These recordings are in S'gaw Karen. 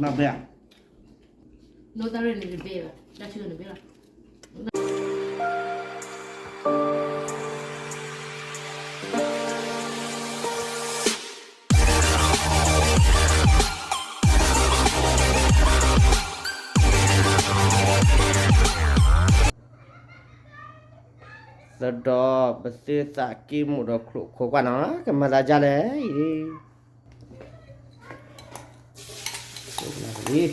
နီၢ်ဘဲၣ်ဧါ, နီၢ်တၢ်ရဲၣ်န့ၣ်တဘ့ၣ်ဘၣ်, တၢ်ဆၢန့ၣ်ဘ့ၣ်လီၤ. သဒီးပသုသးက့ၢ်မိၣ်ဒီးချိၣ်ခိးကွၢ်နီၤ ကမၤသးဒ်လဲၣ်အံၤ, နီၢ်နီ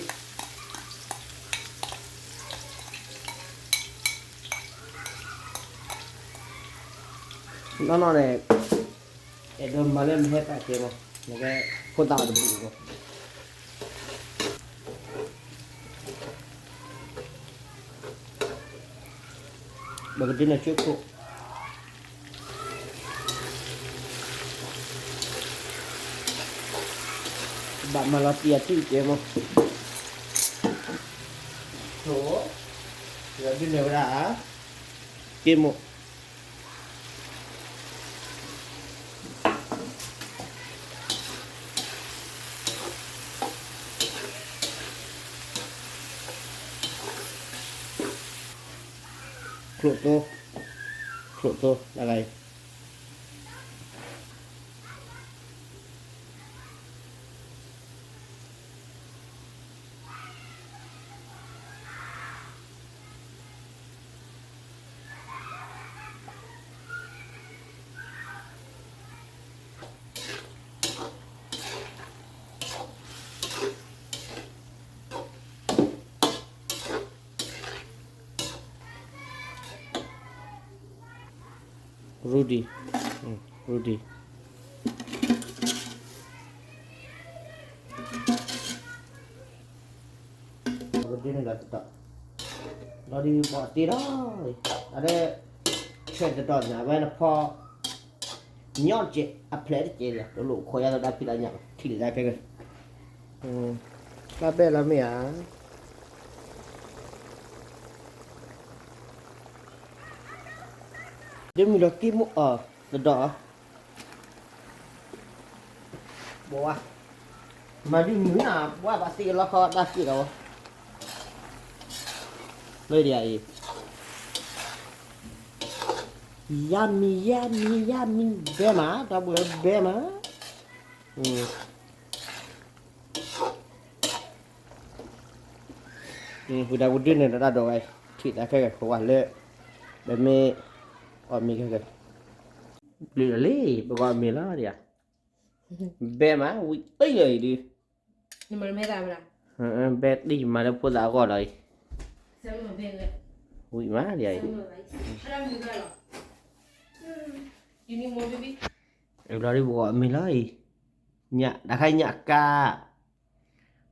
ၢ်န့ၣ် အဲၣ်ဒိးမၤလၢမဟဲသးကဲမး, နကဲဖိသၣ်အီၤတဘူၣ်မး ပကဒုးနၢ်ဆိခိၣ်, ဘၣ်မၤလီၤတံၢ်အထံၣ်ကဲမး, ဆိ, ယဒုးနၢ်ဝဲဒၣ်, က့ၢ်မိၣ် ချိၣ်သိ, ချိၣ်သိ, တဂၤအံၤ Rudy, Rudy, ဒ်န့ၣ်ဒီးတတီၢ်, ဒီးဒ်ပှၤတ့ထီၣ်, အဒဲ, ဆဲးတတီၢ်န့ၣ် အဝဲနဖီ, ညီကဲးအဖျဲၣ်တကဲးလီၤ တလိၣ်ခိးယါသဒၣ်ဖံးလၢညါ, ထံၣ်လၢဒၣ်ခဲကဲ, တၢ်ဘဲၣ်လီၤမ့ၢ်ဧါ, ဒ်မုၢ်ဒီးက့ၢ်မိၣ်အီၤ, သဒီး ဘဝါ, မၤဒ်မုၢ်နၤ ဘဝါဘၣ်သ့ၣ်လီၤခီတၢ်က့ၣ်ဒီး, လၢဒ်အံၤ, ယါမံၤ ယါမံၤ ယါမံၤ ဘဲမး တၢ်ဘှံးဘဲမး, ပဒၣ်ပဒုးန့ၣ်ဒီးတၢ်ဒိးဝဲ, ထံၣ်သးခဲကဲခိးဝဲလၢ, ပမ့ၢ်, အီၣ်မ့ၤခဲကဲ, ဘျုးလီၤလံ ပကအီၣ်မ့ၤလီၤဒ်ဧါ, ဘဲမး ဝံၤတံၢ်လၢအံၤဒုး, ဘဲတံၢ်မးလၢဖိသၣ်အဂီၢ်လီၤအံၤ, ဝံၤမးဒ်အံၤ, အဘျီဒုးပကအီၣ်မ့ၤလီၤအံၤ, ညၣ်တခါညၣ်ကါ,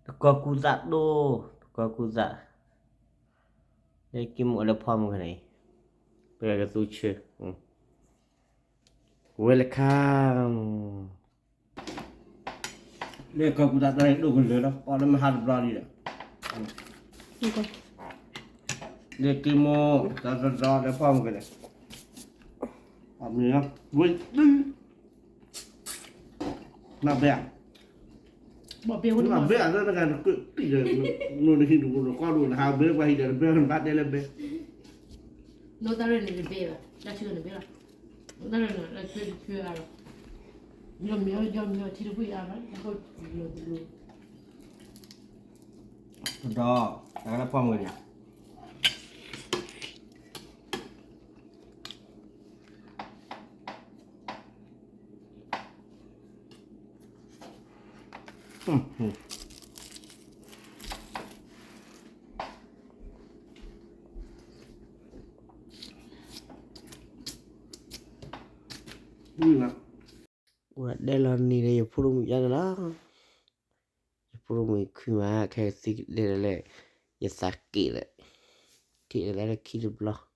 တကီၢ်ကူသးဒိၣ်, တကီၢ်ကူသး, လၢက့ၢ်မိၣ်အီၤလၢဖီမုၢ်ခဲန့ၣ်, ပကကသူဆၢ, welcome, လၢကီၢ်ကူသးတၢ်ဒိၣ်ကလၢာ်လီၤ ပအီၣ်လၢမဟါတဘျီလံဒီး, လၢက့ၢ်မိၣ်, တၢ်တၢ်တၢ်လၢဖီမုၢ်ခဲန့ၣ်, အမ့ၢ်, ဝဲ, နဘဲၣ်, နဘဲၣ်လၢနဂၤတကၢၢ်တံၢ်ဒီး, နဟံၣ်တပူၤတကီၢ်ဒိၣ် နဟးဘဲပှၤဟံၣ်ဒီးတဘဲၣ်နဘၣ်တဲလၢဘဲ, နီၢ်တၢ်ရဲၣ်န့ၣ်တဘ့ၣ်ဘၣ် တၢ်ဆၢန့ၣ်ဘ့ၣ်လီၤ, နီၢ်တၢ်ရဲၣ်န့ၣ်လၢဆၢတဆၢအါလီၤ, ယီၢ်မံၤယီၢ်မံၤထံတကွံာ်အါလီၤ, ဒီး, တၢ်လၢဖီမုၢ်န့ၣ်ဧါ ဒဲလီၤနံၤဒီးယဖိဒိၣ်မုၣ်ယါန့ၣ်လီၤ, ယဖိဒိၣ်မုၣ်ခွံမး ခဲကသံဒဲဒၣ်လဲၣ်, ယသးက့ၣ်ဒီး, ထံၣ်ဒၣ်လဲၣ်လၢခံတဘျီ